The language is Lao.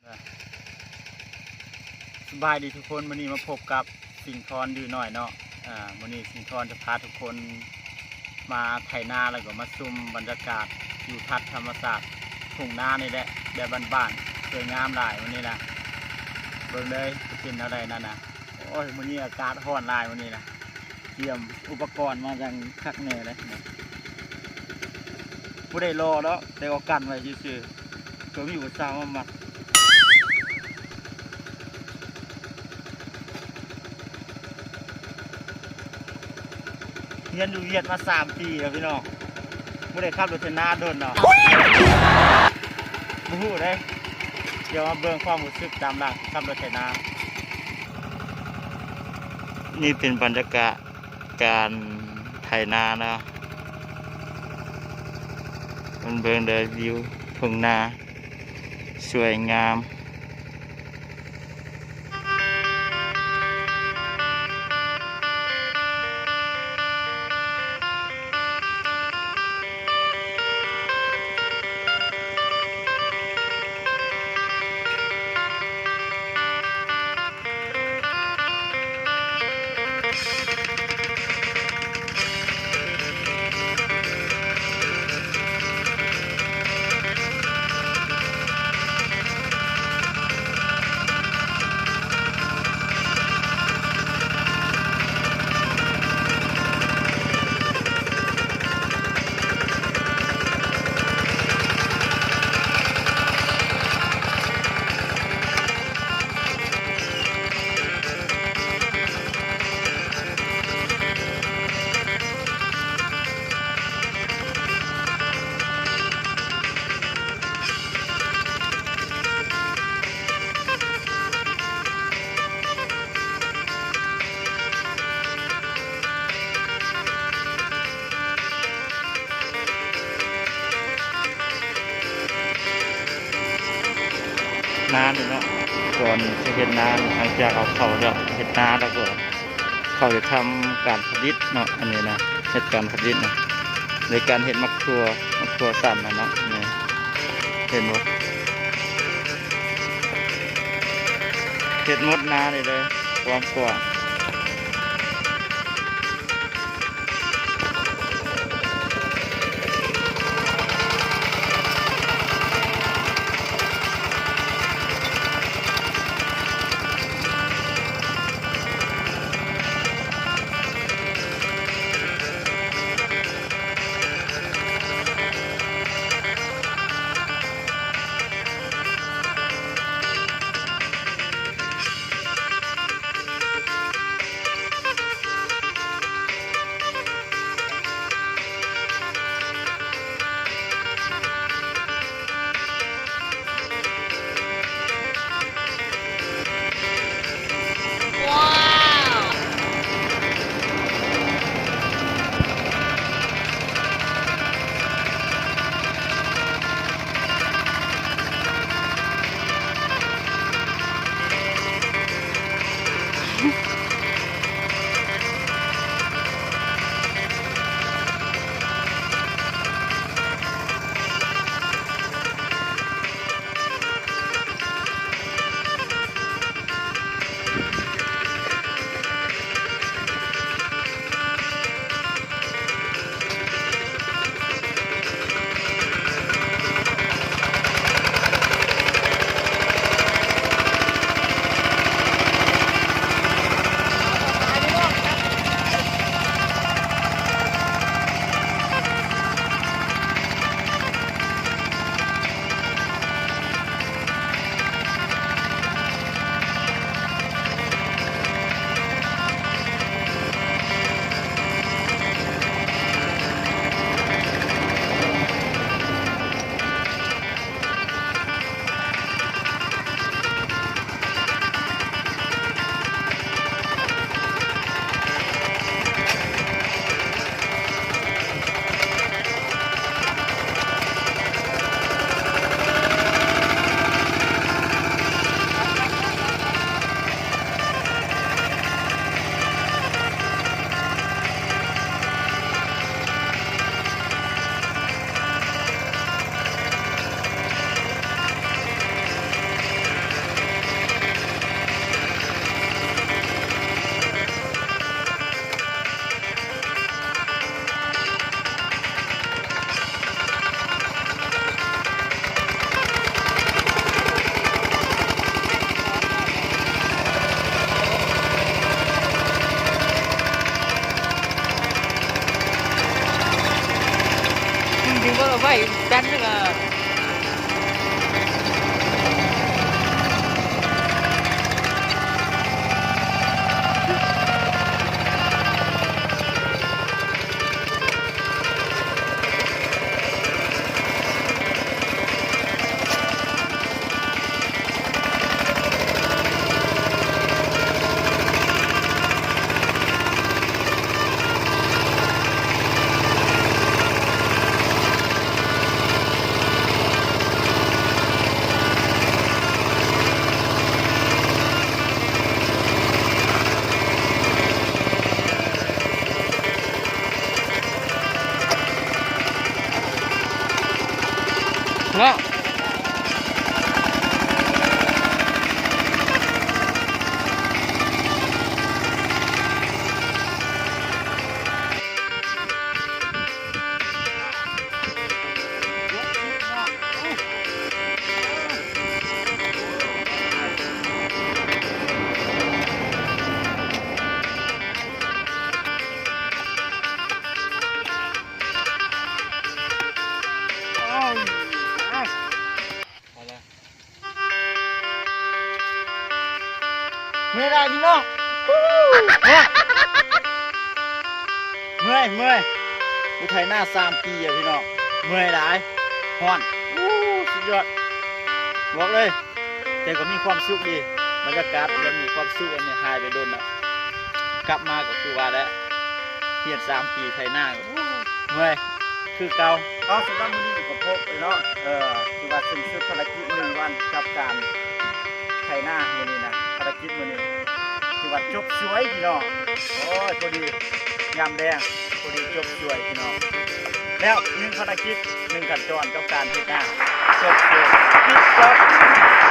ສະບາຍດີທຸກຄົນ, ມື້ນີ້ມາພົບກັບສິງທອນດື້ນ້ອຍເນາະ. ອາ ມື້ນີ້ສິງທອນຈະພາທຸກຄົນມາໄຖນາ ແລ້ວກໍມາຊົມບັນຍາກາດທິວທັດທຳມະຊາດທົ່ງນານີ້ແຫຼະ ແບບບ້ານໆ ສວຍງາມຫຼາຍມື້ນີ້ນະ. ເບິ່ງເລີຍ ຈະເປັນແນວໃດນັ້ນນະ. ໂອ້ຍ ມື້ນີ້ອາກາດຮ້ອນຫຼາຍມື້ນີ້ນະ. ຕຽມອຸປະກອນມາຢ່າງຄັກແນ່ເລີຍ. ບໍ່ໄດ້ຫຼໍ່ດອກ ແຕ່ວ່າກັນໄວ້ຊື່ໆ ເພື່ອມີຜູ້ສາວມາມັກ. ຮຽນຢູ່ຫວຽດມາສາມປີແລ້ວພີ່ນ້ອງ, ບໍ່ໄດ້ຂັບລົດໄຖນາດົນເນາະ. ບໍ່ຮູ້ເດ້. ດຽວມາເບິ່ງຄວາມຮູ້ສຶກຕາມຫຼັງຂັບລົດໄຖນາ. ນີ້ເປັນບັນຍາກາດການໄຖນາເນາະ. ເບິ່ງເດີ ວິວທົ່ງນາສວຍງາມ. ນານີ້ເນາະ ກ່ອນຊິເຮັດນານີ້ ຫຼັງຈາກເອົາເຂົ້າແລ້ວ ເຮັດນາແລ້ວກໍເຂົາຈະທຳການຜະລິດເນາະ. ອັນນີ້ນະ ເຮັດການຜະລິດນະ ໃນການເຮັດໝາກຖົ່ວ ໝາກຖົ່ວສັ້ນນະເນາະ. ນີ້ ເຫັນບໍ່? ເຮັດໝົດນານີ້ເລີຍ ກວ້າງໆ. ເນາະ. ເມື່ອຍຫຼາຍພີ່ນ້ອງ ເນາະ ເມື່ອຍ ເມື່ອຍ ໄປໄຖນາສາມປີອະພີ່ນ້ອງ ເມື່ອຍຫຼາຍ ຮ້ອນ ໂອ້ ສຸດຍອດ ບອກເລີຍ ແຕ່ກໍມີຄວາມສຸກດີ ບັນຍາກາດແບບນີ້ ຄວາມສຸກອັນນີ້ຫາຍໄປດົນແລ້ວ ກັບມາກໍຄືວ່າແຫຼະ ຮຽນສາມປີໄຖນາ ໂອ້ ເມື່ອຍຄືເກົ່າ. ເອົາ ສຳລັບມື້ນີ້ກໍຄົບເລີຍເນາະ ເອີ ຖືວ່າສິ້ນສຸດພາລະກິດໜຶ່ງວັນກັບການໄຖນາມື້ນີ້ນະ ພາລະກິດມື້ນີ້ຖືວ່າຈົບສວຍພີ່ນ້ອງ ໂອ້ຍ ພໍດີຍາມແລງ ພໍດີຈົບສວຍພີ່ນ້ອງ ແລ້ວໜຶ່ງພາລະກິດ ໜຶ່ງຂັ້ນຕອນກັບການເຮັດນາ ຈົບສວຍ ປິດຈອບ.